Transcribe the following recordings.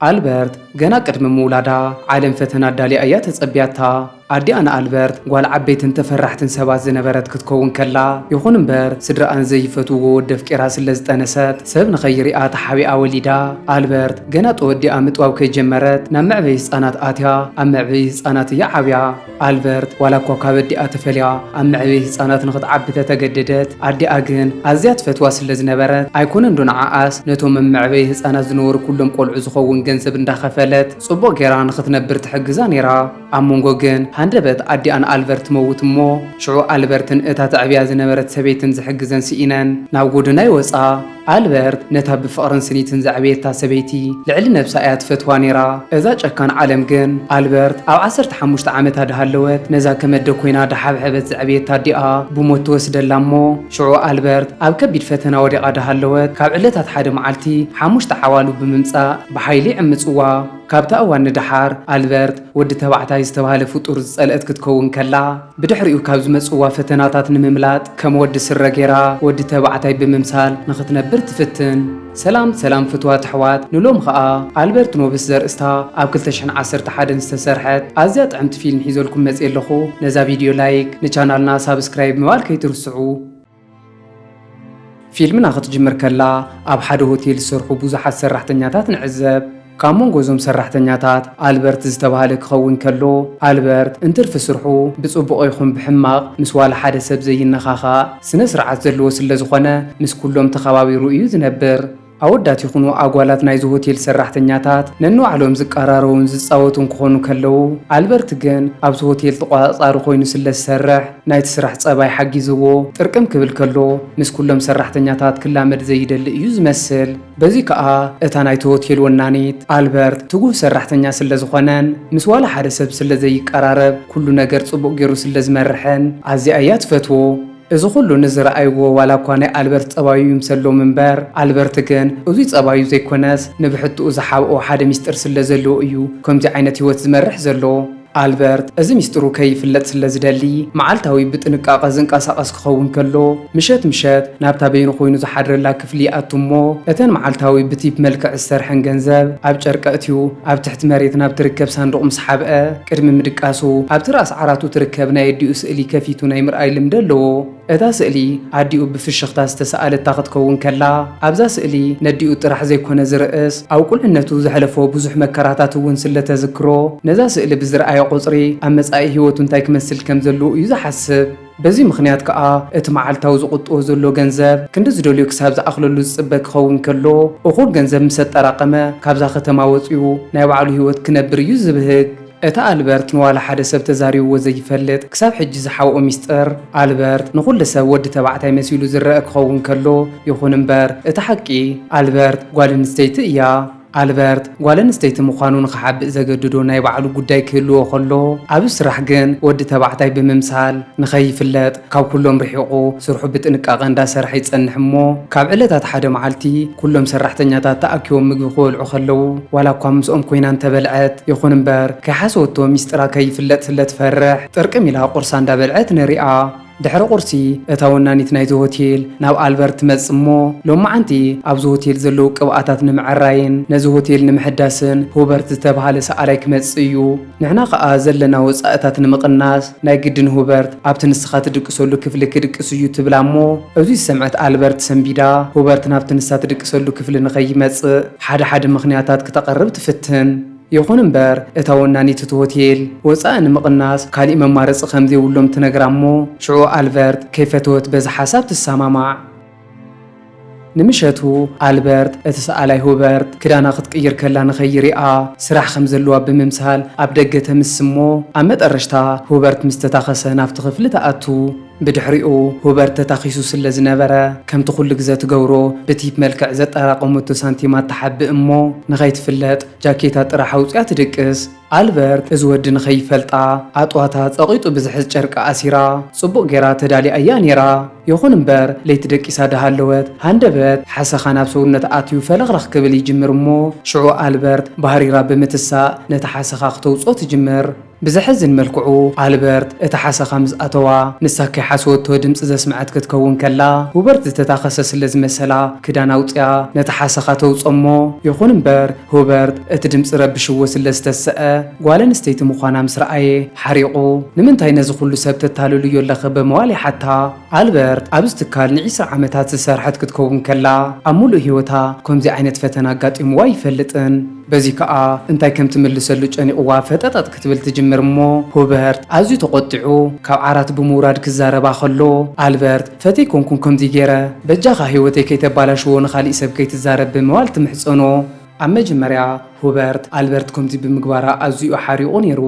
ኣልበርት ገና ቅድሚ ምውላዳ ዓለም ፈተና ኣዳልያ እያ ተጸብያታ። ኣዲኣ ንኣልበርት ጓል ዓበይትን ተፈራሕትን ሰባት ዝነበረት ክትከውን ከላ፣ ይኹን እምበር ስድራኣን ዘይፈትውዎ ወዲ ኣፍቂራ ስለ ዝጠነሰት፣ ሰብ ንኸይሪኣ ተሓቢኣ ወሊዳ። ኣልበርት ገና ተወዲኣ ምጥባው ከይጀመረት ናብ መዕበዪ ህጻናት ኣትያ፣ ኣብ መዕበዪ ህጻናት እያ ዓብያ። ኣልበርት ዋላ እኳ ካብ ኣዲኣ ተፈልያ ኣብ መዕበዪ ህጻናት ንኽትዓቢ ተተገደደት፣ ኣዲኣ ግን ኣዝያ ትፈትዋ ስለ ዝነበረት፣ ኣይኮነን ዶ ንዓኣስ ነቶም ኣብ መዕበዪ ህጻናት ዝነበሩ ኩሎም ቆልዑ ዝኸውን ገንዘብ እንዳኸፈለት ጽቡቕ ጌራ ንኽትነብር ትሕግዛ ኔራ። ኣብ መንጎ ግን ሃንደበት ኣዲኣን ኣልበርት ትመውት እሞ፣ ሽዑ ኣልበርትን እታ ተዕብያ ዝነበረት ሰበይትን ዝሕግዘን ስኢነን ናብ ጎደና ይወጻ። ኣልበርት ነታ ብፍቕርን ስኒትን ዘዕበየታ ሰበይቲ ልዕሊ ነብሳ እያ ትፈትዋ ኔራ። እዛ ጨካን ዓለም ግን ኣልበርት ኣብ ዓሰርተ ሓሙሽተ ዓመታ ድሃለወት ነዛ ከመደ ኮይና ድሓብሐበት ዘዕበየታ ኣዲኣ ብሞት ትወስደላ እሞ፣ ሽዑ ኣልበርት ኣብ ከቢድ ፈተና ወዲቓ ድሃለወት ካብ ዕለታት ሓደ መዓልቲ ሓሙሽተ ዓዋሉ ብምምጻእ ብሓይሊ ይዕምጽዋ። ካብታ እዋን ንደሓር ኣልበርት ወዲ ተባዕታይ ዝተባህለ ፍጡር ዝጸልአት ክትከውን ከላ፣ ብድሕሪኡ ካብ ዝመጽዋ ፈተናታት ንምምላጥ ከም ወዲ ስረ ጌራ ወዲ ተባዕታይ ብምምሳል ንኽትነብር ትፍትን። ሰላም ሰላም ፍትዋት ኣሕዋት፣ ንሎም ኸኣ ኣልበርት ኖብስ ዘርእስታ ኣብ ክልተ ሽሕን ዓሰርተ ሓደን ዝተሰርሐት ኣዝያ ጥዕምቲ ፊልም ሒዘልኩም መጽየ ኣለኹ። ነዛ ቪድዮ ላይክ፣ ንቻናልና ሳብስክራይብ ምባል ከይትርስዑ። ፊልምና ክትጅምር ከላ ኣብ ሓደ ሆቴል ዝሰርሑ ብዙሓት ሰራሕተኛታት ንዕዘብ። ካብ መንጎ እዞም ሰራሕተኛታት ኣልበርት ዝተባህለ ክኸውን ከሎ፣ ኣልበርት እንትርፊ ስርሑ ብጽቡቕ ይኹን ብሕማቕ ምስ ዋላ ሓደ ሰብ ዘይነኻኻእ ስነ ስርዓት ዘለዎ ስለ ዝኾነ ምስ ኩሎም ተኸባቢሩ እዩ ዝነብር። ኣወዳት ይኹኑ ኣጓላት ናይዚ ሆቴል ሰራሕተኛታት ነንባዕሎም ዝቀራረቡን ዝጻወቱን ክኾኑ ከለዉ፣ ኣልበርት ግን ኣብዚ ሆቴል ተቖጻጻሪ ኮይኑ ስለ ዝሰርሕ ናይቲ ስራሕ ጸባይ ሓጊዝዎ ጥርቅም ክብል ከሎ ምስ ኩሎም ሰራሕተኛታት ክላመድ ዘይደሊ እዩ ዝመስል። በዚ ከኣ እታ ናይቲ ሆቴል ወናኒት ኣልበርት ትጉህ ሰራሕተኛ ስለ ዝኾነን ምስ ዋላ ሓደ ሰብ ስለ ዘይቀራረብ ኩሉ ነገር ጽቡቕ ገይሩ ስለ ዝመርሕን ኣዝያ እያ ትፈትዎ። እዚ ኩሉ ንዝረኣይዎ ዋላ እኳ ናይ ኣልበርት ጸባዩ ይምሰሎም እምበር ኣልበርት ግን እዙይ ጸባዩ ዘይኮነስ ንብሕትኡ ዝሓብኦ ሓደ ሚስጥር ስለ ዘለዎ እዩ ከምዚ ዓይነት ህይወት ዝመርሕ ዘሎ። ኣልበርት እዚ ሚስጥሩ ከይፍለጥ ስለ ዝደሊ፣ መዓልታዊ ብጥንቃቐ ዝንቀሳቐስ ክኸውን ከሎ፣ ምሸት ምሸት ናብታ በይኑ ኮይኑ ዝሓድረላ ክፍሊ ይኣቱ እሞ፣ እተን መዓልታዊ ብቲፕ መልክዕ ዝሰርሐን ገንዘብ ኣብ ጨርቂ ኣእትዩ፣ ኣብ ትሕቲ መሬት ናብ ትርከብ ሳንዱቕ ምስ ሓብአ፣ ቅድሚ ምድቃሱ ኣብቲ ራስ ዓራቱ ትርከብ ናይ ኣዲኡ ስእሊ ከፊቱ ናይ ምርኣይ ልምዲ ኣለዎ። እታ ስእሊ ኣዲኡ ብፍሽኽታ ዝተሰኣለታ ክትከውን ከላ፣ ኣብዛ ስእሊ ነዲኡ ጥራሕ ዘይኮነ ዝርእስ፣ ኣብ ቁልዕነቱ ዘሕለፎ ብዙሕ መከራታት እውን ስለ ተዝክሮ፣ ነዛ ስእሊ ብዝረኣየ ቁጽሪ ኣብ መጻኢ ህይወቱ እንታይ ክመስል ከም ዘለዎ እዩ ዝሓስብ። በዚ ምኽንያት ከኣ እቲ መዓልታዊ ዝቑጥቦ ዘሎ ገንዘብ ክንዲ ዝደልዮ ክሳብ ዝኣኽለሉ ዝጽበ ክኸውን ከሎ፣ እኹል ገንዘብ ምስ ኣጠራቐመ ካብዛ ከተማ ወጺኡ ናይ ባዕሉ ህይወት ክነብር እዩ ዝብህግ። እቲ ኣልበርት ንዋላ ሓደ ሰብ ተዛሪብዎ ዘይፈልጥ ክሳብ ሕጂ ዝሓብኦ ሚስጥር፣ ኣልበርት ንኹሉ ሰብ ወዲ ተባዕታይ መሲሉ ዝረአ ክኸውን ከሎ፣ ይኹን እምበር እቲ ሓቂ ኣልበርት ጓል ኣንስተይቲ እያ። ኣልበርት ጓል ኣንስተይቲ ምዃኑ ንኽሓብእ ዘገድዶ ናይ ባዕሉ ጉዳይ ክህልዎ ከሎ፣ ኣብ ስራሕ ግን ወዲ ተባዕታይ ብምምሳል ንኸይፍለጥ ካብ ኩሎም ርሒቑ ስርሑ ብጥንቃቐ እንዳሰርሐ ይጸንሕ እሞ፣ ካብ ዕለታት ሓደ መዓልቲ ኩሎም ሰራሕተኛታት ተኣኪቦም ምግቢ ክበልዑ ከለዉ፣ ዋላ እኳ ምስኦም ኮይና እንተበልዐት፣ ይኹን እምበር ከይሓሰበቶ ሚስጥራ ከይፍለጥ ስለ ትፈርሕ፣ ጥርቅም ኢላ ቁርሳ እንዳበልዐት ንሪኣ። ድሕሪ ቁርሲ፣ እታ ወናኒት ናይቲ ሆቴል ናብ ኣልበርት ትመጽእ እሞ፣ ሎማዓንቲ ኣብዚ ሆቴል ዘለዉ ቅብኣታት ንምዕራይን ነዚ ሆቴል ንምሕዳስን ሁበርት ዝተባህለ ሰኣላይ ክመጽእ እዩ። ንሕና ኸኣ ዘለና ወጻእታት ንምቕናስ ናይ ግድን ሁበርት ኣብቲ ንስኻ ትድቅሰሉ ክፍሊ ክድቅስ እዩ ትብላ እሞ፣ እዚ ዝሰምዐት ኣልበርት ሰንቢዳ፣ ሁበርት ናብቲ ንሳ ትድቅሰሉ ክፍሊ ንኸይመጽእ ሓደ ሓደ ምኽንያታት ክተቕርብ ትፍትን። ይኹን እምበር፣ እታ ወናኒት እቲ ሆቴል፣ ወጻኢ ንምቕናስ ካሊእ መማረጺ ከም ዘይብሎም ትነግራ እሞ፣ ሽዑ ኣልበርት ከይፈተወት በዚ ሓሳብ ትሰማማዕ። ንምሸቱ ኣልበርት እቲ ሰኣላይ ሁበርት ክዳና ክትቅይር ከላ ንኸይሪኣ ስራሕ ከም ዘለዋ ብምምሳል ኣብ ደገ ተምስ እሞ፣ ኣብ መጠረሽታ ሁበርት ምስ ተታኸሰ ናብቲ ክፍሊ ትኣቱ። ብድሕሪኡ ሁበርት ተታኺሱ ስለ ዝነበረ፣ ከምቲ ኩሉ ግዘ ትገብሮ ብቲፕ መልክዕ ዘጠራቐመቶ ሳንቲማት ትሓብእ እሞ፣ ንኸይትፍለጥ ጃኬታ ጥራሕ ኣውጺኣ ትድቅስ። ኣልበርት እዚ ወዲ ንኸይፈልጣ ኣጥዋታ ጸቒጡ ብዝሕዝ ጨርቂ ኣሲራ ጽቡቕ ጌራ ተዳልያ እያ ኔራ። ይኹን እምበር ለይቲ ደቂሳ ድሃለወት ሃንደበት ሓሰኻ ናብ ሰውነት ኣትዩ ፈለኽለኽ ክብል ይጅምር እሞ ሽዑ ኣልበርት ባህሪራ ብምትሳእ ነቲ ሓሰኻ ክተውጽኦ ትጅምር። ብዘሕዝን መልክዑ፣ ኣልበርት እታ ሓሰኻ ምስ ኣተዋ፣ ንሳ ከይሓሰወቶ ድምጺ ዘስምዐት ክትከውን ከላ፣ ሁበርት ዝተታኸሰ ስለ ዝመሰላ፣ ክዳን ኣውጽያ ነቲ ሓሰኻ ተውጽኦ እሞ፣ ይኹን እምበር፣ ሁበርት እቲ ድምጺ ረቢሽዎ ስለ ዝተሰአ፣ ጓል ኣንስተይቲ ምዃና ምስ ረኣየ ሓሪቑ፣ "ንምንታይ ነዚ ኩሉ ሰብ ተታልልዮ ኣለኺ?" ብምባል ይሓታ። ኣልበርት ኣብዚ ትካል ንዒስራ ዓመታት ዝሰርሐት ክትከውን ከላ፣ ኣብ ሙሉእ ህይወታ ከምዚ ዓይነት ፈተና ኣጋጢምዋ ኣይፈልጥን። በዚ ከኣ እንታይ ከም ትምልሰሉ ጨኒቕዋ ፈጠጠጥ ክትብል ትጅምር እሞ፣ ሁበርት ኣዝዩ ተቖጢዑ ካብ ዓራት ብምውራድ ክዛረባ ከሎ፣ ኣልበርት "ፈተይኮንኩን ከምዚ ገይረ፣ በጃኻ ህይወተይ ከይተባላሽዎ ንኻሊእ ሰብ ከይትዛረብ" ብምባል ትምሕጸኖ። ኣብ መጀመርያ፣ ሁበርት ኣልበርት ከምዚ ብምግባራ ኣዝዩ ሓሪቑ ነይሩ።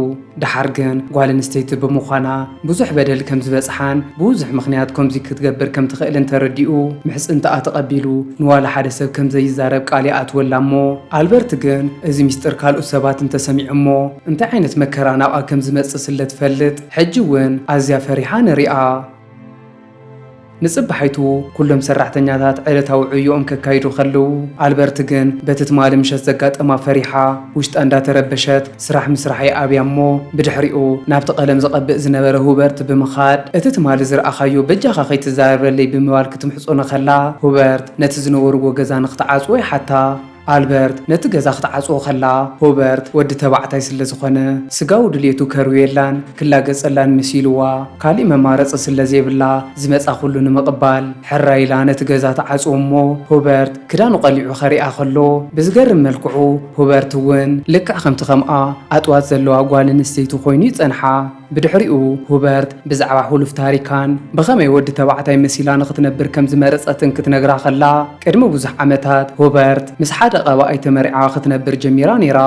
ደሓር ግን፣ ጓል ኣንስተይቲ ብምዃና ብዙሕ በደል ከም ዝበጽሓን ብብዙሕ ምኽንያት ከምዚ ክትገብር ከም ትኽእልን ተረዲኡ፣ ምሕጽንታኣ ተቐቢሉ፣ ንዋላ ሓደ ሰብ ከም ዘይዛረብ ቃል ይኣትወላ እሞ፣ ኣልበርት ግን እዚ ሚስጥር ካልኦት ሰባት እንተሰሚዖሞ፣ እንታይ ዓይነት መከራ ናብኣ ከም ዝመጽእ ስለ ትፈልጥ፣ ሕጂ እውን ኣዝያ ፈሪሓ ንሪኣ። ንጽባሒቱ፣ ኩሎም ሰራሕተኛታት ዕለታዊ ዕዮኦም ከካይዱ ከለዉ፣ ኣልበርት ግን በቲ ትማሊ ምሸት ዘጋጠማ ፈሪሓ፣ ውሽጣ እንዳተረበሸት፣ ስራሕ ምስራሕ ይኣብያ እሞ፣ ብድሕሪኡ ናብቲ ቀለም ዝቐብእ ዝነበረ ሁበርት ብምኻድ፣ "እቲ ትማሊ ዝረኣኻዮ በጃኻ ከይትዛረበለይ?" ብምባል ክትምሕጸኖ ከላ፣ ሁበርት ነቲ ዝነበርዎ ገዛ ንክትዓጽዎ ይሓታ። ኣልበርት ነቲ ገዛ ክትዓጽዎ ከላ፣ ሆበርት ወዲ ተባዕታይ ስለ ዝኾነ፣ ስጋዊ ድልየቱ ከርውየላን ክላገጸላን መሲልዋ፣ ካሊእ መማረጺ ስለ ዘይብላ፣ ዝመጻ ኩሉ ንምቕባል፣ ሕራይ ኢላ ነቲ ገዛ ትዓጽዎ እሞ፣ ሆበርት ክዳኑ ቀሊዑ ከሪኣ ከሎ፣ ብዝገርም መልክዑ፣ ሆበርት እውን ልክዕ ከምቲ ከምኣ ኣጥዋት ዘለዋ ጓል ኣንስተይቲ ኮይኑ ይጸንሓ። ብድሕሪኡ፣ ሁበርት ብዛዕባ ሕሉፍ ታሪካን ብኸመይ ወዲ ተባዕታይ መሲላ ንኽትነብር ከም ዝመረጸትን ክትነግራ ከላ፣ ቅድሚ ብዙሕ ዓመታት፣ ሁበርት ምስ ሓደ ቀባኣይ ተመርዓ ክትነብር ጀሚራ ነይራ።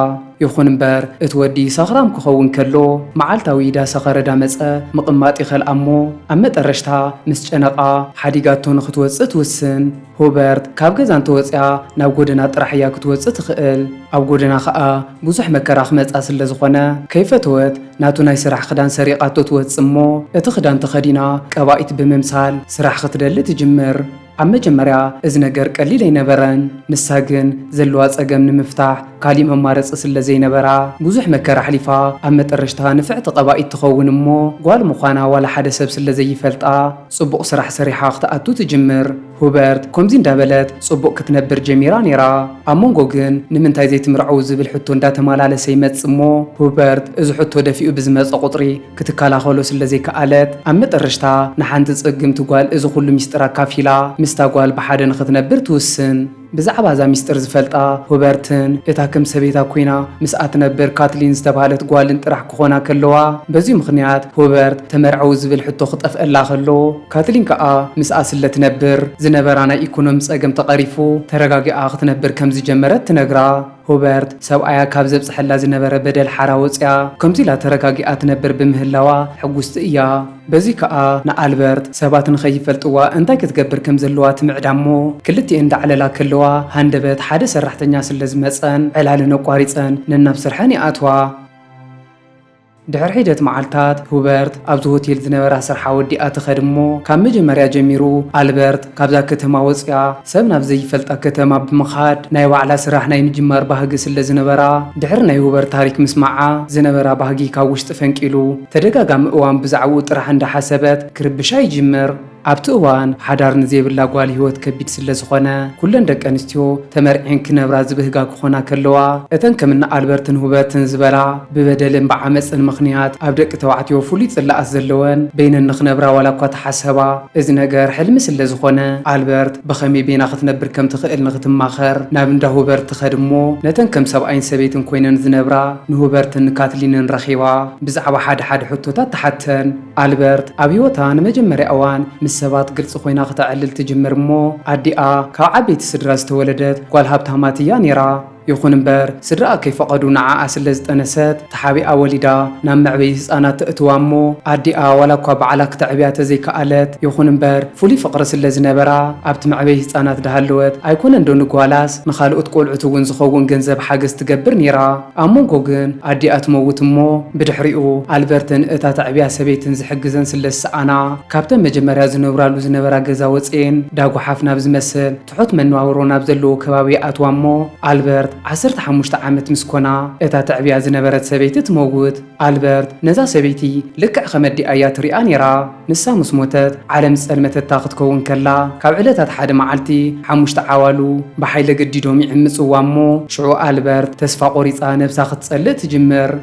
ይኹን እምበር፣ እቲ ወዲ ሰኽራም ክኸውን ከሎ፣ መዓልታዊ ዳሰኸረ ዳመጸ ምቕማጥ ይኸልኣ እሞ፣ ኣብ መጠረሽታ ምስ ጨነቓ ሓዲጋቶ ንኽትወጽእ ትውስን። ሁበርት ካብ ገዛ እንተወጽያ ናብ ጎደና ጥራሕ እያ ክትወጽእ ትኽእል። ኣብ ጎደና ኸኣ ብዙሕ መከራ ክመጻ ስለ ዝኾነ፣ ከይፈተወት ናቱ ናይ ስራሕ ክዳን ሰሪቓቶ ትወጽእ እሞ፣ እቲ ክዳን ተኸዲና ቀባኢት ብምምሳል ስራሕ ክትደሊ ትጅምር። ኣብ መጀመርያ እዚ ነገር ቀሊል ኣይነበረን። ንሳ ግን ዘለዋ ጸገም ንምፍታሕ ካሊእ መማረጺ ስለ ዘይነበራ፣ ብዙሕ መከራ ኣሕሊፋ ኣብ መጠረሽታ ንፍዕቲ ቀባኢት ትኸውን እሞ፣ ጓል ምዃና ዋላ ሓደ ሰብ ስለ ዘይፈልጣ፣ ጽቡቕ ስራሕ ሰሪሓ ክትኣቱ ትጅምር። ሁበርት ከምዚ እንዳበለት ጽቡቕ ክትነብር ጀሚራ ነይራ። ኣብ መንጎ ግን ንምንታይ ዘይትምርዐው ዝብል ሕቶ እንዳተመላለሰ ይመጽእ እሞ፣ ሁበርት እዚ ሕቶ ደፊኡ ብዝመጸ ቁጽሪ ክትከላኸሎ ስለ ዘይከኣለት፣ ኣብ መጠረሽታ ንሓንቲ ጽግምቲ ጓል እዚ ኩሉ ሚስጥር ኣካፊላ፣ ምስታ ጓል ብሓደ ንኽትነብር ትውስን። ብዛዕባ እዛ ሚስጥር ዝፈልጣ ሁበርትን እታ ከም ሰበይታ ኮይና ምስኣ ትነብር ካትሊን ዝተባህለት ጓልን ጥራሕ ክኾና ከለዋ፣ በዚ ምኽንያት ሁበርት ተመርዐዊ ዝብል ሕቶ ክጠፍአላ ከሎ፣ ካትሊን ከኣ ምስኣ ስለ ትነብር፣ ዝነበራ ናይ ኢኮኖሚ ጸገም ተቐሪፉ፣ ተረጋጊኣ ክትነብር ከም ዝጀመረት ትነግራ። ሆበርት፣ ሰብኣያ ካብ ዘብጽሐላ ዝነበረ በደል ሓራ ወጽያ፣ ከምዚ ኢላ ተረጋጊኣ ትነብር ብምህላዋ ሕጉስቲ እያ። በዚ ከኣ ንኣልበርት ሰባት ንኸይፈልጥዋ እንታይ ክትገብር ከም ዘለዋ ትምዕዳ እሞ፣ ክልቲኤን እንዳዕለላ ከለዋ፣ ሃንደበት ሓደ ሰራሕተኛ ስለ ዝመጸን ዕላለን ኣቋሪጸን ነናብ ስርሐን ይኣትዋ። ድሕሪ ሒደት መዓልታት፣ ሁበርት ኣብዚ ሆቴል ዝነበራ ስርሓ ወዲኣ ትኸድ እሞ፣ ካብ መጀመርያ ጀሚሩ ኣልበርት ካብዛ ከተማ ወጺኣ ሰብ ናብ ዘይፈልጣ ከተማ ብምኻድ ናይ ባዕላ ስራሕ ናይ ምጅማር ባህጊ ስለ ዝነበራ፣ ድሕሪ ናይ ሁበርት ታሪክ ምስማዓ ዝነበራ ባህጊ ካብ ውሽጢ ፈንቂሉ፣ ተደጋጋሚ እዋን ብዛዕባኡ ጥራሕ እንዳሓሰበት ክርብሻ ይጅምር። ኣብቲ እዋን፣ ሓዳር ንዘይብላ ጓል ህይወት ከቢድ ስለ ዝኾነ፣ ኩለን ደቂ ኣንስትዮ ተመርዕየን ክነብራ ዝብህጋ ክኾና ከለዋ፣ እተን ከም እኒ ኣልበርትን ሁበርትን ዝበላ ብበደልን ብዓመፅን ምኽንያት ኣብ ደቂ ተባዕትዮ ፍሉይ ጽላኣት ዘለወን በይነን ንኽነብራ ዋላ እኳ ተሓሰባ፣ እዚ ነገር ሕልሚ ስለ ዝኾነ፣ ኣልበርት ብኸመይ በይና ክትነብር ከም ትኽእል ንኽትማኸር ናብ እንዳ ሁበርት ትኸድ እሞ፣ ነተን ከም ሰብኣይን ሰበይትን ኮይነን ዝነብራ ንሁበርትን ንካትሊንን ረኺባ ብዛዕባ ሓደ ሓደ ሕቶታት ትሓተን። ኣልበርት ኣብ ህይወታ ንመጀመርያ እዋን ምስ ሰባት ግልጺ ኮይና ክተዕልል ትጅምር እሞ፣ ኣዲኣ ካብ ዓበይቲ ስድራ ዝተወለደት ጓል ሃብታማት እያ ነይራ። ይኹን እምበር፣ ስድራኣ ከይፈቐዱ ንዓኣ ስለ ዝጠነሰት፣ ተሓቢኣ ወሊዳ ናብ መዕበዪ ህጻናት ተእትዋ እሞ፣ ኣዲኣ ዋላ እኳ ባዕላ ክተዕብያ ተዘይከኣለት፣ ይኹን እምበር፣ ፍሉይ ፍቕሪ ስለ ዝነበራ፣ ኣብቲ መዕበዪ ህጻናት ዳሃለወት፣ ኣይኮነን ዶ ንጓላስ ንኻልኦት ቆልዑት እውን ዝኸውን ገንዘብ ሓገዝ ትገብር ነይራ። ኣብ መንጎ ግን ኣዲኣ ትመውት እሞ፣ ብድሕሪኡ ኣልበርትን እታ ተዕብያ ሰበይትን ዝሕግዘን ስለ ዝሰኣና፣ ካብተን መጀመርያ ዝነብራሉ ዝነበራ ገዛ ወጺኤን፣ ዳጓሓፍ ናብ ዝመስል ትሑት መነባብሮ ናብ ዘለዎ ከባቢ ይኣትዋ እሞ፣ ኣልበርት ዓሰርተ ሓሙሽተ ዓመት ምስ ኮና፣ እታ ተዕብያ ዝነበረት ሰበይቲ ትመውት። ኣልበርት ነዛ ሰበይቲ ልክዕ ከም ኣዲኣ እያ ትሪኣ ነይራ። ንሳ ምስ ሞተት፣ ዓለም ዝጸልመተታ ክትከውን ከላ፣ ካብ ዕለታት ሓደ መዓልቲ፣ ሓሙሽተ ዓዋሉ ብሓይሊ ኣገዲዶም ይዕምጽዋ እሞ፣ ሽዑ ኣልበርት ተስፋ ቆሪጻ ነብሳ ክትጸልእ ትጅምር።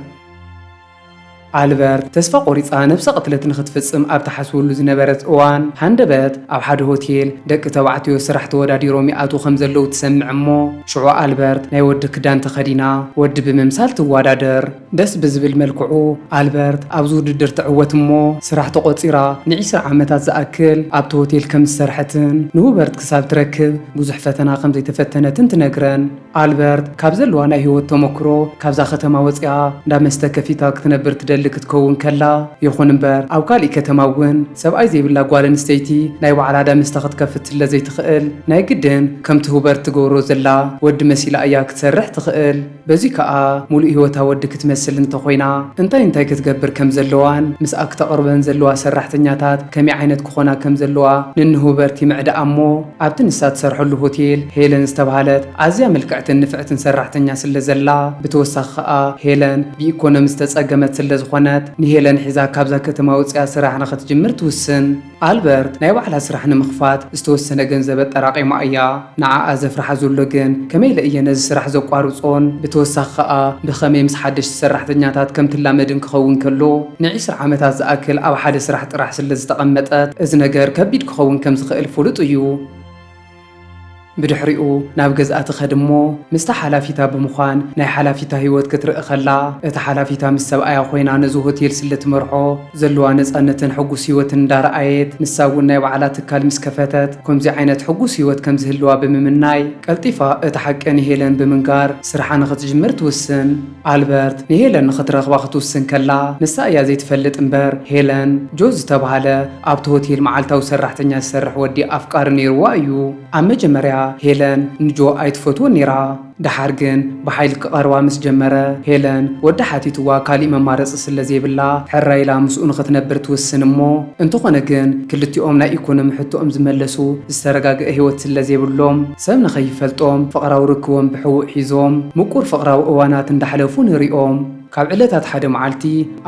ኣልበርት ተስፋ ቆሪጻ ነብሰ ቅትለት ንኽትፍጽም ኣብ ትሓስበሉ ዝነበረት እዋን፣ ሃንደበት ኣብ ሓደ ሆቴል ደቂ ተባዕትዮ ስራሕ ተወዳዲሮም ይኣትዉ ከም ዘለዉ ትሰምዕ እሞ፣ ሽዑ ኣልበርት ናይ ወዲ ክዳን ተኸዲና ወዲ ብምምሳል ትወዳደር። ደስ ብዝብል መልክዑ ኣልበርት ኣብዚ ውድድር ትዕወት እሞ፣ ስራሕ ተቖጺራ ንዒስራ ዓመታት ዝኣክል ኣብቲ ሆቴል ከም ዝሰርሐትን ንሁበርት ክሳብ ትረክብ ብዙሕ ፈተና ከም ዘይተፈተነትን ትነግረን። ኣልበርት ካብ ዘለዋ ናይ ህይወት ተመክሮ፣ ካብዛ ከተማ ወጺኣ እንዳ መስተ ከፊታ ክትነብር ትደሊ ክትከውን ከላ፣ ይኹን እምበር ኣብ ካሊእ ከተማ እውን ሰብኣይ ዘይብላ ጓል ኣንስተይቲ ናይ ባዕላ እንዳ መስተ ክትከፍት ስለ ዘይትኽእል፣ ናይ ግድን ከምቲ ሁበርት ትገብሮ ዘላ ወዲ መሲላ እያ ክትሰርሕ ትኽእል። በዚ ከኣ ሙሉእ ህይወታ ወዲ ክትመስል እንተኾይና፣ እንታይ እንታይ ክትገብር ከም ዘለዋን ምስኣ ክተቕርበን ዘለዋ ሰራሕተኛታት ከመይ ዓይነት ክኾና ከም ዘለዋ ንንሁበርት ይምዕድኣ እሞ፣ ኣብቲ ንሳ ትሰርሐሉ ሆቴል ሄለን ዝተባህለት ኣዝያ ምልክዕትን ንፍዕትን ሰራሕተኛ ስለ ዘላ፣ ብተወሳኺ ከኣ ሄለን ብኢኮኖሚ ዝተጸገመት ስለ ዝኾነት፣ ንሄለን ሒዛ ካብዛ ከተማ ወጺኣ ስራሕ ንኽትጅምር ትውስን። ኣልበርት ናይ ባዕላ ስራሕ ንምኽፋት ዝተወሰነ ገንዘብ ኣጠራቒማ እያ። ንዓኣ ዘፍርሓ ዘሎ ግን፣ ከመይ ኢለ እየ ነዚ ስራሕ ዘቋርጾን፣ ብተወሳኺ ከኣ ብኸመይ ምስ ሓደሽቲ ሰራሕተኛታት ከም ትላመድን ክኸውን ከሎ፣ ንዒስራ ዓመታት ዝኣክል ኣብ ሓደ ስራሕ ጥራሕ ስለ ዝተቐመጠት፣ እዚ ነገር ከቢድ ክኸውን ከም ዝኽእል ፍሉጥ እዩ። ብድሕሪኡ ናብ ገዝኣ ትኸድ እሞ፣ ምስታ ሓላፊታ ብምዃን ናይ ሓላፊታ ህይወት ክትርኢ ከላ፣ እታ ሓላፊታ ምስ ሰብኣያ ኮይና ነዚ ሆቴል ስለ ትመርሖ፣ ዘለዋ ነጻነትን ሕጉስ ህይወትን እንዳረኣየት፣ ንሳ እውን ናይ ባዕላ ትካል ምስ ከፈተት፣ ከምዚ ዓይነት ሕጉስ ህይወት ከም ዝህልዋ ብምምናይ፣ ቀልጢፋ እቲ ሓቂ ንሄለን ብምንጋር ስርሓ ንኽትጅምር ትውስን። ኣልበርት ንሄለን ንኽትረኽባ ክትውስን ከላ፣ ንሳ እያ ዘይትፈልጥ እምበር፣ ሄለን ጆ ዝተባህለ ኣብቲ ሆቴል መዓልታዊ ሰራሕተኛ ዝሰርሕ ወዲ ኣፍቃሪ ነይርዋ እዩ። ኣብ መጀመርያ ሄለን ንጆ ኣይትፈትዎን ነይራ። ደሓር ግን ብሓይሊ ክቐርባ ምስ ጀመረ፣ ሄለን ወዲ ሓቲትዋ ካሊእ መማረጺ ስለ ዘይብላ፣ ሕራይ ኢላ ምስኡ ንኽትነብር ትውስን እሞ፣ እንተኾነ ግን ክልቲኦም ናይ ኢኮኖሚ ሕቶኦም ዝመለሱ ዝተረጋግአ ህይወት ስለ ዘይብሎም፣ ሰብ ንኸይፈልጦም ፍቕራዊ ርክቦም ብሕቡእ ሒዞም፣ ምቁር ፍቕራዊ እዋናት እንዳሕለፉ ንሪኦም። ካብ ዕለታት ሓደ መዓልቲ፣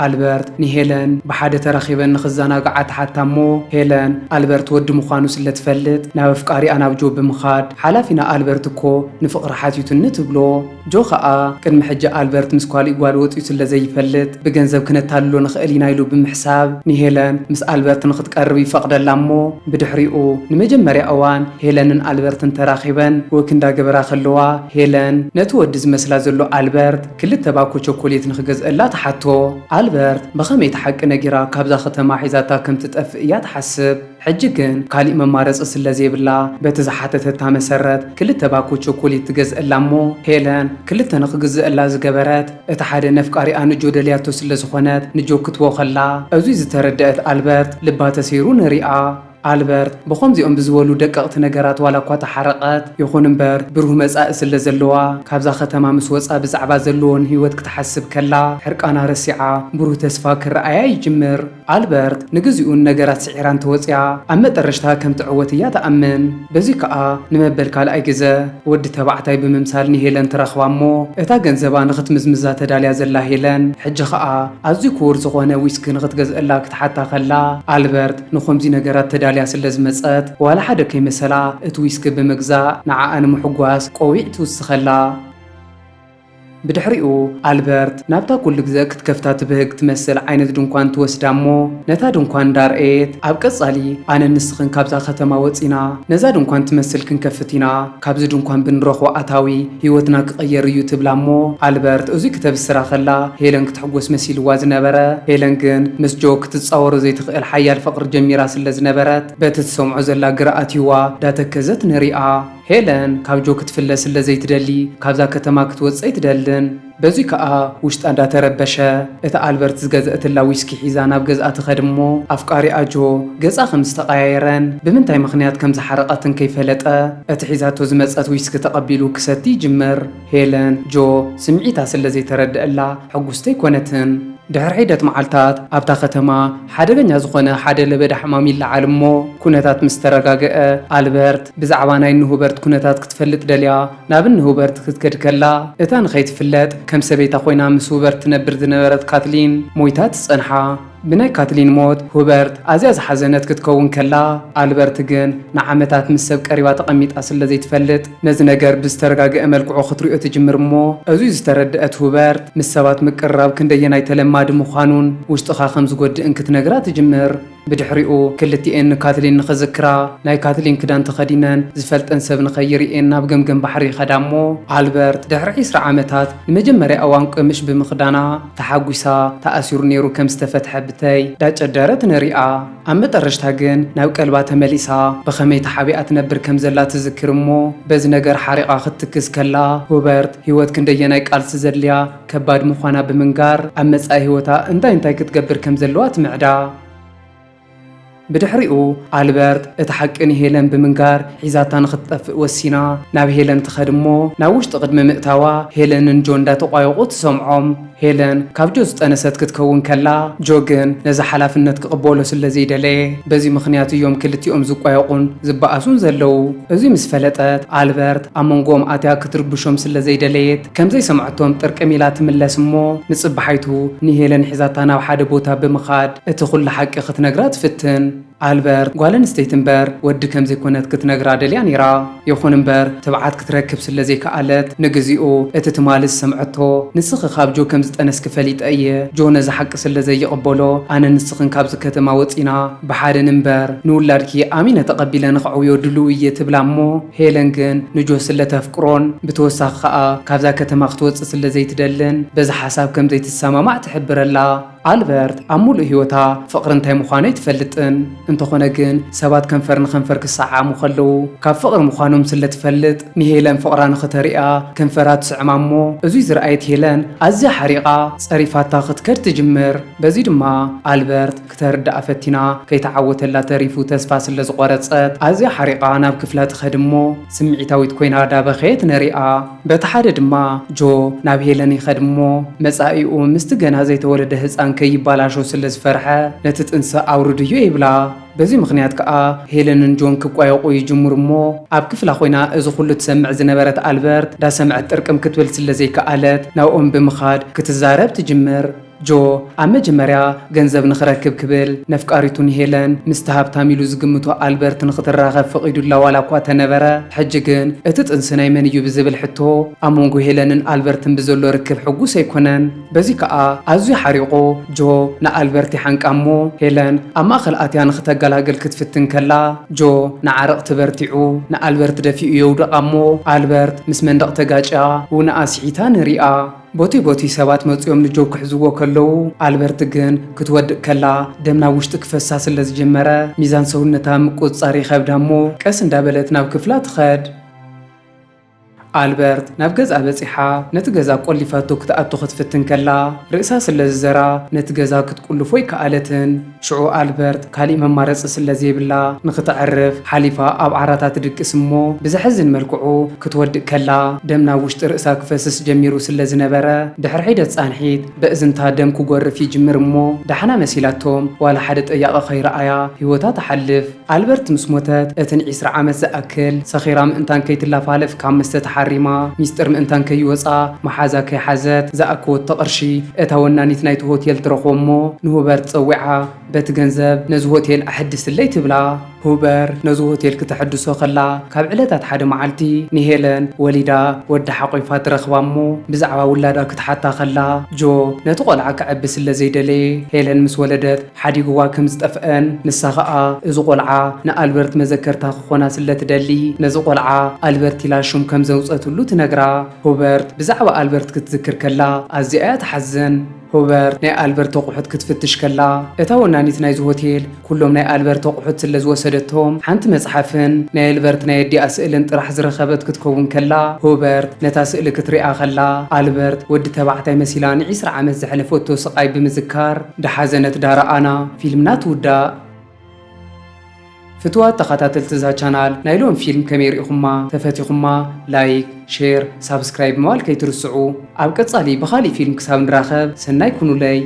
ኣልበርት ንሄለን ብሓደ ተራኺበን ንኽዘናግዓ ትሓታ እሞ፣ ሄለን ኣልበርት ወዲ ምዃኑ ስለ ትፈልጥ፣ ናብ ኣፍቃሪኣ ናብ ጆ ብምኻድ፣ ሓላፊና ኣልበርት እኮ ንፍቕሪ ሓቲቱኒ ትብሎ። ጆ ኸኣ፣ ቅድሚ ሕጂ ኣልበርት ምስ ኳሊእ ጓል ወጺኡ ስለ ዘይፈልጥ፣ ብገንዘብ ክነታልሎ ንኽእል ኢና ኢሉ ብምሕሳብ፣ ንሄለን ምስ ኣልበርት ንኽትቀርብ ይፈቕደላ እሞ፣ ብድሕሪኡ ንመጀመርያ እዋን ሄለንን ኣልበርትን ተራኺበን ወክ እንዳገበራ ከለዋ፣ ሄለን ነቲ ወዲ ዝመስላ ዘሎ ኣልበርት ክልተ ባኮ ቸኮሌት ንኽገዝአላ ትሓቶ። ኣልበርት ብኸመይ እቲ ሓቂ ነጊራ ካብዛ ከተማ ሒዛታ ከም ትጠፍእ እያ ትሓስብ። ሕጂ ግን ካሊእ መማረጺ ስለ ዘይብላ፣ በቲ ዝሓተተታ መሰረት ክልተ ባኮ ቸኮሌት ትገዝአላ እሞ፣ ሄለን ክልተ ንኽግዝአላ ዝገበረት፣ እቲ ሓደ ነፍቃሪኣ ንጆ ደልያቶ ስለ ዝኾነት ንጆ ክትቦ ከላ፣ እዚ ዝተረደአት ኣልበርት ልባ ተሰይሩ ንሪኣ። ኣልበርት ብኸምዚኦም ብዝበሉ ደቀቕቲ ነገራት ዋላ እኳ ተሓረቐት፣ ይኹን እምበር ብሩህ መጻኢ ስለ ዘለዋ፣ ካብዛ ከተማ ምስ ወጻ ብዛዕባ ዘለዎን ህይወት ክትሓስብ ከላ፣ ሕርቃና ረሲዓ ብሩህ ተስፋ ክረኣያ ይጅምር። ኣልበርት ንግዚኡ ንነገራት ስዒራ እንተወጽያ፣ ኣብ መጠረሽታ ከም ትዕወት እያ ትኣምን። በዚ ከኣ ንመበል ካልኣይ ግዘ ወዲ ተባዕታይ ብምምሳል ንሄለን ትረኽባ እሞ፣ እታ ገንዘባ ንኽትምዝምዛ ተዳልያ ዘላ ሄለን፣ ሕጂ ኸኣ ኣዝዩ ክቡር ዝኾነ ዊስኪ ንኽትገዝአላ ክትሓታ ከላ፣ ኣልበርት ንኸምዚ ነገራት ተዳልያ ስለ ዝመጸት፣ ዋላ ሓደ ከይመሰላ እቲ ዊስኪ ብምግዛእ ንዓኣ ንምሕጓስ ቆቢዕ ትውስኸላ። ብድሕሪኡ፣ ኣልበርት ናብታ ኩሉ ግዘ ክትከፍታ ትብህግ ትመስል ዓይነት ድንኳን ትወስዳ እሞ፣ ነታ ድንኳን እንዳርኣየት፣ ኣብ ቀጻሊ ኣነን ንስኽን ካብዛ ከተማ ወጺና፣ ነዛ ድንኳን ትመስል ክንከፍት ኢና፣ ካብዚ ድንኳን ብንረኽቦ ኣታዊ ህይወትና ክቕየር እዩ ትብላ እሞ፣ ኣልበርት እዚ ክተብስራ ከላ፣ ሄለን ክትሕጎስ መሲልዋ ዝነበረ፣ ሄለን ግን ምስ ጆ ክትጻወሮ ዘይትኽእል ሓያል ፍቕሪ ጀሚራ ስለ ዝነበረት፣ በቲ ትሰምዖ ዘላ ግርኣት ይዋ እንዳተከዘት ንሪኣ። ሄለን ካብ ጆ ክትፍለ ስለ ዘይትደሊ፣ ካብዛ ከተማ ክትወጽእ ኣይትደልን። በዚ ከኣ ውሽጣ እንዳተረበሸ፣ እታ ኣልበርት ዝገዝአትላ ዊስኪ ሒዛ ናብ ገዝኣ ትኸድ እሞ፣ ኣፍቃሪኣ ጆ ገጻ ከም ዝተቐያየረን ብምንታይ ምኽንያት ከም ዝሓረቐትን ከይፈለጠ፣ እቲ ሒዛቶ ዝመጸት ዊስኪ ተቐቢሉ ክሰቲ ይጅምር። ሄለን፣ ጆ ስምዒታ ስለ ዘይተረድአላ፣ ሕጉስቲ ኣይኮነትን። ድሕሪ ሒደት መዓልታት ኣብታ ከተማ ሓደገኛ ዝኾነ ሓደ ለበዳ ሕማም ይለዓል እሞ፣ ኩነታት ምስ ተረጋገአ፣ ኣልበርት ብዛዕባ ናይ ንሁበርት ኩነታት ክትፈልጥ ደልያ ናብ ንሁበርት ክትከድ ከላ፣ እታ ንኸይትፍለጥ ከም ሰበይታ ኮይና ምስ ሁበርት ትነብር ዝነበረት ካትሊን ሞይታ ትጸንሓ። ብናይ ካትሊን ሞት ሁበርት ኣዝያ ዝሓዘነት ክትከውን ከላ፣ ኣልበርት ግን ንዓመታት ምስ ሰብ ቀሪባ ተቐሚጣ ስለ ዘይትፈልጥ፣ ነዚ ነገር ብዝተረጋገአ መልክዑ ክትሪኦ ትጅምር እሞ፣ እዚ ዝተረድአት ሁበርት ምስ ሰባት ምቅርራብ ክንደየናይ ተለማዲ ምዃኑን ውሽጥኻ ከም ዝጎድእን ክትነግራ ትጅምር። ብድሕሪኡ ክልቲኤን ንካትሊን ንኽዝክራ ናይ ካትሊን ክዳን ተኸዲነን ዝፈልጠን ሰብ ንኸይርእየን ናብ ገምገም ባሕሪ ይኸዳ እሞ፣ ኣልበርት ድሕሪ ዒስራ ዓመታት ንመጀመርያ እዋን ቅምሽ ብምኽዳና ተሓጒሳ፣ ተኣሲሩ ነይሩ ከም ዝተፈትሐ ብተይ ዳጨደረት ንሪኣ። ኣብ መጠረሽታ ግን ናብ ቀልባ ተመሊሳ ብኸመይ ተሓቢኣ ትነብር ከም ዘላ ትዝክር እሞ፣ በዚ ነገር ሓሪቓ ክትትክዝ ከላ፣ ሁበርት ህይወት ክንደየናይ ቃልሲ ዘድልያ ከባድ ምዃና ብምንጋር፣ ኣብ መጻኢ ህይወታ እንታይ እንታይ ክትገብር ከም ዘለዋ ትምዕዳ። ብድሕሪኡ ኣልበርት እቲ ሓቂ ንሄለን ብምንጋር ሒዛታ ንኽትጠፍእ ወሲና ናብ ሄለን ትኸድ እሞ፣ ናብ ውሽጢ ቅድሚ ምእታዋ ሄለንን ጆ እንዳተቋየቑ ትሰምዖም። ሄለን ካብ ጆ ዝጠነሰት ክትከውን ከላ፣ ጆ ግን ነዚ ሓላፍነት ክቕበሎ ስለ ዘይደለየ፣ በዚ ምኽንያት እዮም ክልቲኦም ዝቋየቑን ዝበኣሱን ዘለዉ። እዚ ምስ ፈለጠት ኣልበርት ኣብ መንጎኦም ኣትያ ክትርብሾም ስለ ዘይደለየት፣ ከም ዘይሰምዐቶም ጥርቅም ኢላ ትምለስ እሞ፣ ንጽባሓይቱ ንሄለን ሒዛታ ናብ ሓደ ቦታ ብምኻድ እቲ ኩሉ ሓቂ ክትነግራ ትፍትን። ኣልበርት ጓል ኣንስተይቲ እምበር ወዲ ከም ዘይኮነት ክትነግራ ደልያ ነይራ። ይኹን እምበር ትብዓት ክትረክብ ስለ ዘይከኣለት ንግዚኡ እቲ ትማሊ ዝሰምዐቶ፣ "ንስኺ ካብ ጆ ከም ዝጠነስኪ ፈሊጠ እየ። ጆ ነዚ ሓቂ ስለ ዘይቕበሎ ኣነ ንስኽን ካብዚ ከተማ ወጺና ብሓደ ንንበር፣ ንውላድኪ ኣሚነ ተቐቢለ ንኽዕብዮ ድሉው እየ" ትብላ እሞ፣ ሄለን ግን ንጆ ስለ ተፍቅሮን ብተወሳኺ ከኣ ካብዛ ከተማ ክትወጽእ ስለ ዘይትደልን በዚ ሓሳብ ከም ዘይትሰማማዕ ትሕብረላ። ኣልበርት ኣብ ሙሉእ ህይወታ ፍቕሪ እንታይ ምዃኑ ኣይትፈልጥን። እንተኾነ ግን ሰባት ከንፈር ንኸንፈር ክሰዓዓሙ ከለዉ ካብ ፍቕሪ ምዃኖም ስለ ትፈልጥ ንሄለን ፍቕራ ንኽተሪኣ ከንፈራ ትስዕማ እሞ፣ እዙይ ዝረኣየት ሄለን ኣዝያ ሓሪቓ ጸሪፋታ ክትከድ ትጅምር። በዚ ድማ ኣልበርት ክተርድኣ ፈቲና ከይተዓወተላ ተሪፉ ተስፋ ስለ ዝቖረጸት ኣዝያ ሓሪቓ ናብ ክፍላ ትኸድ እሞ፣ ስምዒታዊት ኮይና ዳበኸየት ነሪኣ። በቲ ሓደ ድማ ጆ ናብ ሄለን ይኸድ እሞ፣ መጻኢኡ ምስቲ ገና ዘይተወለደ ህጻን ከይባላሾ ስለ ዝፈርሐ፣ "ነቲ ጥንሲ ኣውርድዮ" ይብላ። በዚ ምኽንያት ከኣ ሄለንን ጆን ክቋየቑ ይጅምሩ እሞ፣ ኣብ ክፍላ ኮይና እዚ ኩሉ ትሰምዕ ዝነበረት ኣልበርት ዳሰምዐት ጥርቅም ክትብል ስለ ዘይከኣለት፣ ናብኦም ብምኻድ ክትዛረብ ትጅምር። ጆ ኣብ መጀመርያ ገንዘብ ንኽረክብ ክብል ነፍቃሪቱ ንሄለን ምስቲ ሃብታም ኢሉ ዝግምቶ ኣልበርት ንኽትራኸብ ፈቒዱላ ዋላ እኳ ተነበረ፣ ሕጂ ግን እቲ ጥንሲ ናይ መን እዩ ብዝብል ሕቶ ኣብ መንጎ ሄለንን ኣልበርትን ብዘሎ ርክብ ሕጉስ ኣይኮነን። በዚ ከኣ ኣዝዩ ሓሪቑ ጆ ንኣልበርት ይሓንቃ እሞ፣ ሄለን ኣብ ማእከል ኣትያ ንኽተገላግል ክትፍትን ከላ፣ ጆ ንዓረቕቲ በርቲዑ ንኣልበርት ደፊኡ የውድቓ እሞ፣ ኣልበርት ምስ መንደቕ ተጋጭያ ውንኣ ስሒታ ንሪኣ። ቦቲ ቦቲ ሰባት መጺኦም ንጆ ክሕዝዎ ከለዉ፣ ኣልበርት ግን ክትወድቕ ከላ ደም ናብ ውሽጢ ክፈሳ ስለ ዝጀመረ፣ ሚዛን ሰውነታ ምቁጽጻር ይኸብዳ እሞ፣ ቀስ እንዳበለት ናብ ክፍላ ትኸድ። ኣልበርት ናብ ገዝኣ በጺሓ፣ ነቲ ገዛ ቆሊፋቶ ክትኣቱ ክትፍትን ከላ፣ ርእሳ ስለ ዝዘራ፣ ነቲ ገዛ ክትቁልፎ ኣይከኣለትን። ሽዑ ኣልበርት ካሊእ መማረጺ ስለ ዘይብላ፣ ንኽተዕርፍ ሓሊፋ ኣብ ዓራታ ትድቅስ እሞ፣ ብዘሕዝን መልክዑ ክትወድቕ ከላ፣ ደም ናብ ውሽጢ ርእሳ ክፈስስ ጀሚሩ ስለ ዝነበረ፣ ድሕሪ ሒደት ጻንሒት፣ በእዝንታ ደም ክጎርፍ ይጅምር እሞ፣ ደሓና መሲላቶም ዋላ ሓደ ጠያቒ ከይረኣያ ህይወታ ትሓልፍ። ኣልበርት ምስ ሞተት፣ እተን ዒስራ ዓመት ዝኣክል ሰኺራ ምእንታን ከይትላፋለፍ ካብ መስተ ተሓሪማ፣ ሚስጥር ምእንታን ከይወጻ መሓዛ ከይሓዘት ዝኣከወቶ ቅርሺ፣ እታ ወናኒት ናይቲ ሆቴል ትረኽቦ እሞ፣ ንሁበርት ጸዊዓ፣ በቲ ገንዘብ ነዚ ሆቴል ኣሐድስለይ ትብላ። ሁበር ነዚ ሆቴል ክተሐድሶ ከላ፣ ካብ ዕለታት ሓደ መዓልቲ ንሄለን ወሊዳ ወዳ ሓቂፋ ትረኽባ እሞ፣ ብዛዕባ ውላዳ ክትሓታ ከላ፣ ጆ ነቲ ቆልዓ ከዕቢ ስለ ዘይደለየ፣ ሄለን ምስ ወለደት ሓዲግዋ ከም ዝጠፍአን፣ ንሳ ኸኣ እዚ ቆልዓ ንኣልበርት መዘከርታ ክኾና ስለ ትደሊ፣ ነዚ ቆልዓ ኣልበርት ኢላ ሽም ከም ዘውጸትሉ ትነግራ። ሁበርት ብዛዕባ ኣልበርት ክትዝክር ከላ ኣዝያ እያ ትሓዝን። ሁበርት ናይ ኣልበርት ኣቑሑት ክትፍትሽ ከላ፣ እታ ወናኒት ናይዚ ሆቴል ኩሎም ናይ ኣልበርት ኣቑሑት ስለ ዝወሰደቶም፣ ሓንቲ መጽሓፍን ናይ ኣልበርት ናይ ኣዲኣ ስእልን ጥራሕ ዝረኸበት ክትከውን ከላ፣ ሁበርት ነታ ስእሊ ክትሪኣ ከላ፣ ኣልበርት ወዲ ተባዕታይ መሲላ ንዒስራ ዓመት ዘሕለፈቶ ስቓይ ብምዝካር፣ ዳሓዘነት ዳረኣና ፊልምና ትውዳእ። ፍቱዋት ተኸታተልቲ እዛ ቻናል፣ ናይ ሎም ፊልም ከመይ ርኢኹማ? ተፈቲኹማ? ላይክ፣ ሼር፣ ሳብስክራይብ ምባል ከይትርስዑ። ኣብ ቀጻሊ ብኻሊእ ፊልም ክሳብ ንራኸብ፣ ሰናይ ኩኑለይ።